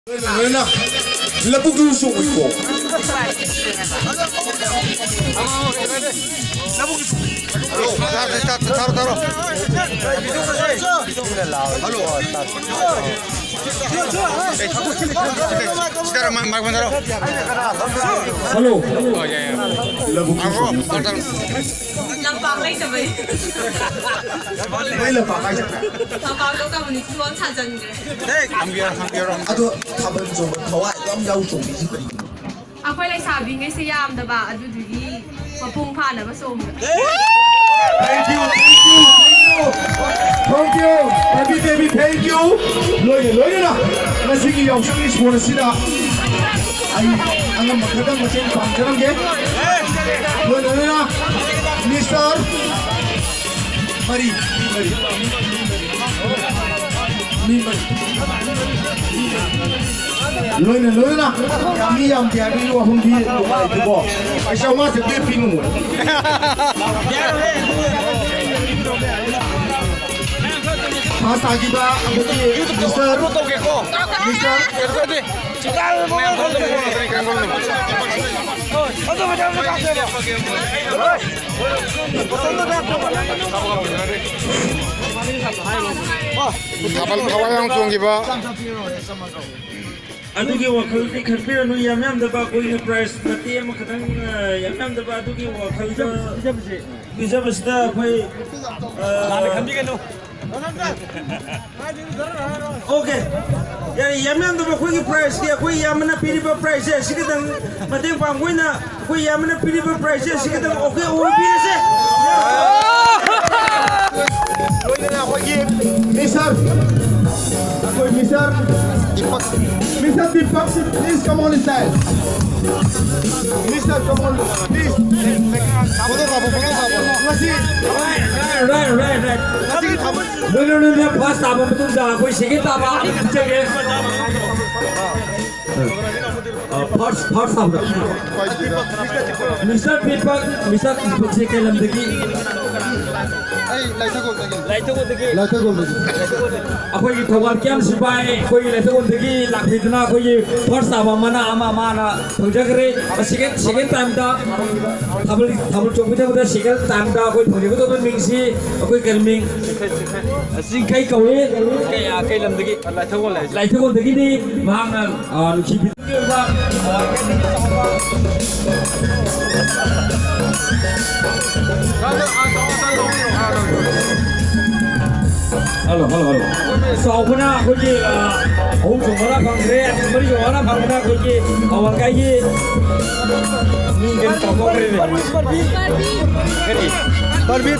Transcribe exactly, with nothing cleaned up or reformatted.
ꯂꯣꯏꯅ ꯂꯧꯕꯨꯛꯇꯁꯨ ꯎꯏꯀꯣ꯫ ꯊꯥꯔꯣ, ꯊꯥꯔꯣ, ꯊꯥꯔꯣ꯫ ꯍꯜꯂꯣ꯫ ꯁꯤꯗ ꯃꯥꯏꯛ, ꯃꯥꯏꯛ ꯄꯥꯟꯊꯔꯣ꯫ ꯍꯜꯂꯣ꯫ ꯑꯣ, ꯌꯥꯏ, ꯌꯥꯏ꯫ ꯂꯧꯕꯨꯛꯇꯁꯨ ꯎꯏꯀꯣ꯫ ꯂꯝꯄꯥꯛ ꯂꯩꯇꯕꯩ꯫ ꯅꯣꯏ ꯂꯝꯄꯥꯛ ꯀꯥꯏ ꯆꯠꯈ꯭ꯔꯦ? ꯂꯝꯄꯥꯛꯇꯣ ꯀꯝꯃꯨꯅꯤꯇꯤ ꯍꯣꯜ ꯁꯥꯖꯟꯈ꯭ꯔꯦ꯫ ꯍꯦ, ꯊꯝꯕꯤꯔꯣ, ꯊꯝꯕꯤꯔꯣ꯫ ꯑꯗꯣ ꯊꯥꯕꯜ ꯆꯣꯡꯕ ꯊꯋꯥꯏ ꯑꯗꯨꯝ ꯌꯥꯎ ꯆꯣꯡꯕꯤꯁꯤ ꯀꯔꯤꯒꯤꯅꯣ? ꯑꯩꯈꯣꯏ ꯂꯩꯁꯥꯕꯤꯈꯩꯁꯦ ꯌꯥꯝꯗꯕ, ꯑꯗꯨꯗꯨꯒꯤ ꯃꯄꯨꯡ ꯐꯥꯅꯕ ꯆꯣꯡꯕ꯫ Thank you, thank you, thank you. Thank you, Baby, Baby, thank you. ꯂꯣꯏꯅ ꯂꯣꯏꯅꯅ ꯉꯁꯤꯒꯤ ꯌꯥꯎꯁꯪꯒꯤ ꯏꯁꯄꯣꯔꯠ ꯑꯁꯤꯗ ꯑꯩ ꯑꯉꯝꯕ ꯈꯔꯗꯪ ꯃꯇꯦꯡ ꯄꯥꯡꯖꯔꯝꯒꯦ꯫ ꯂꯣꯏꯅ ꯂꯣꯏꯅꯅ ꯃꯤꯁꯇꯔ ꯃꯔꯤ, ꯃꯤ ꯃꯔꯤ꯫ ꯃꯤ ꯃꯔꯤ꯫ ꯂꯣꯏꯅ ꯂꯣꯏꯅꯅ ꯌꯥꯝ ꯃꯤ ꯌꯥꯝꯗꯦ ꯍꯥꯏꯕꯒꯤ ꯋꯥꯐꯝꯗꯤ ꯅꯨꯡꯉꯥꯏꯇꯦꯀꯣ꯫ ꯑꯩ ꯆꯥꯝꯃꯉꯥ ꯆꯥꯇ꯭ꯔꯦꯠ ꯄꯤ ꯉꯝꯃꯣꯏ꯫ ꯐꯥꯁ ꯇꯥꯈꯤꯕ ꯑꯩꯈꯣꯏꯒꯤ ꯃꯤꯁꯇꯔ, ꯃꯤꯁꯇꯔ ꯊꯥꯕꯜ ꯊꯋꯥꯏ ꯌꯥꯎꯅ ꯆꯣꯡꯈꯤꯕ꯫ ꯑꯗꯨꯒꯤ ꯋꯥꯈꯜꯗꯤ ꯈꯟꯕꯤꯔꯅꯨ, ꯌꯥꯝ ꯌꯥꯝꯗꯕ ꯑꯩꯈꯣꯏꯅ ꯄ꯭ꯔꯥꯏꯖ ꯃꯇꯦꯛ ꯑꯃꯈꯛꯇꯪ, ꯑ, ꯌꯥꯝ ꯌꯥꯝꯗꯕ ꯑꯗꯨꯒꯤ ꯋꯥꯈꯜꯗ ꯄꯤꯖꯕꯁꯤꯗ ꯑꯩꯈꯣꯏ, ꯑ, ꯑꯣꯀꯦ꯫ ꯌꯥꯔꯦ, ꯌꯥꯝ ꯌꯥꯝꯗꯕ ꯑꯩꯈꯣꯏꯒꯤ ꯄ꯭ꯔꯥꯏꯖꯀꯤ, ꯑꯩꯈꯣꯏ ꯏꯌꯥꯝꯕꯅ ꯄꯤꯔꯤꯕ ꯄ꯭ꯔꯥꯏꯖꯁꯦ ꯑꯁꯤ ꯈꯤꯇꯪ ꯃꯇꯦꯡ ꯄꯥꯡꯕ ꯑꯣꯏꯅ ꯑꯩꯈꯣꯏ ꯏꯌꯥꯝꯕꯅ ꯄꯤꯔꯤꯕ ꯄ꯭ꯔꯥꯏꯖꯁꯦ ꯑꯁꯤ ꯈꯤꯇꯪ ꯑꯣꯀꯦ ꯑꯣꯏꯕꯤꯔꯁꯦ꯫ ꯂꯣꯏꯅꯅ ꯑꯩꯈꯣꯏꯒꯤ ꯃꯤꯁꯇꯔ, ꯑꯩꯈꯣꯏ mister Deepak, mister Deepak, please come on inside. Mister, come on, please. Photo ꯀꯥꯞꯄꯣ, ꯐꯣꯇꯣ ꯀꯥꯞꯄꯣ꯫ ꯉꯁꯤ right, right, right, right. ꯉꯁꯤꯒꯤ ꯊꯕꯛ ꯂꯣꯏꯅ ꯂꯣꯏꯅ ꯐꯥꯔꯁ ꯇꯥꯕ ꯃꯇꯨꯡꯗ ꯑꯩꯈꯣꯏ ꯁꯦꯀꯦꯟ ꯇꯥꯕ ꯑꯃꯨꯛ ꯆꯠꯀꯦ꯫ ꯑ, ꯐꯥꯔꯁ, ꯐꯥꯔꯁ ꯇꯥꯕꯗ꯫ ꯃꯤꯁꯇꯔ ꯗꯤꯄꯛ, ꯃꯤꯁꯇꯔ ꯗꯤꯄꯛꯁꯦ ꯀꯩ ꯂꯝꯗꯒꯤ? ꯑꯩ ꯂꯥꯏꯊꯒꯣꯜꯗꯒꯤ꯫ ꯂꯥꯏꯊꯒꯣꯜꯗꯒꯤ꯫ ꯂꯥꯏꯊꯒꯣꯜꯗꯒꯤ꯫ ꯑꯩꯈꯣꯏꯒꯤ ꯊꯧꯕꯥꯜ ꯀꯦꯝ ꯁꯤꯐꯥꯏ ꯑꯩꯈꯣꯏꯒꯤ ꯂꯥꯏꯊꯒꯣꯜꯗꯒꯤ ꯂꯥꯛꯄꯤꯗꯨꯅ ꯑꯩꯈꯣꯏꯒꯤ ꯐꯥꯔꯁ ꯇꯥꯕ ꯃꯅꯥ ꯑꯃ ꯃꯥꯅ ꯐꯪꯖꯈ꯭ꯔꯦ꯫ ꯁꯦꯀꯦꯟ, ꯁꯦꯀꯦꯟ ꯇꯥꯏꯝꯗ ꯊꯥꯕꯜ, ꯊꯥꯕꯜ ꯆꯣꯡꯃꯤꯟꯅꯕꯗ ꯁꯦꯀꯦꯟ ꯇꯥꯏꯝꯗ ꯑꯩꯈꯣꯏ ꯐꯪꯖꯒꯗꯧꯕ ꯃꯤꯡꯁꯤ ꯑꯩꯈꯣꯏ ꯀꯔꯤ ꯃꯤꯡ? ꯆꯤꯡꯈꯩ ꯀꯧꯏ꯫ ꯀꯩ, ꯑ, ꯀꯩ ꯂꯝꯗꯒꯤ? ꯂꯥꯏꯊꯒꯣꯜ ꯍꯥꯏꯁꯦ꯫ ꯂꯥꯏꯊꯒꯣꯜꯗꯒꯤꯅꯤ꯫ ꯃꯍꯥꯛꯅ, ꯑ, ꯅꯨꯡꯁꯤꯕꯤ ꯍꯜꯂꯣ, ꯍꯜꯂꯣ, ꯍꯜꯂꯣ꯫ ꯆꯥꯎꯕꯅ ꯑꯩꯈꯣꯏꯒꯤ, ꯑ, ꯑꯍꯨꯝ ꯁꯨꯕꯅ ꯐꯪꯈ꯭ꯔꯦ, ꯃꯔꯤ ꯁꯨꯕꯅ ꯐꯪꯕꯅ ꯑꯩꯈꯣꯏꯒꯤ ꯑꯋꯥꯡꯀꯥꯏꯒꯤ ꯃꯤꯡ ꯀꯩꯅꯣ ꯀꯥꯎꯊꯣꯛꯈ꯭ꯔꯦꯅꯦ꯫ ꯀꯔꯤ? ꯄ꯭ꯔꯕꯤꯠ꯫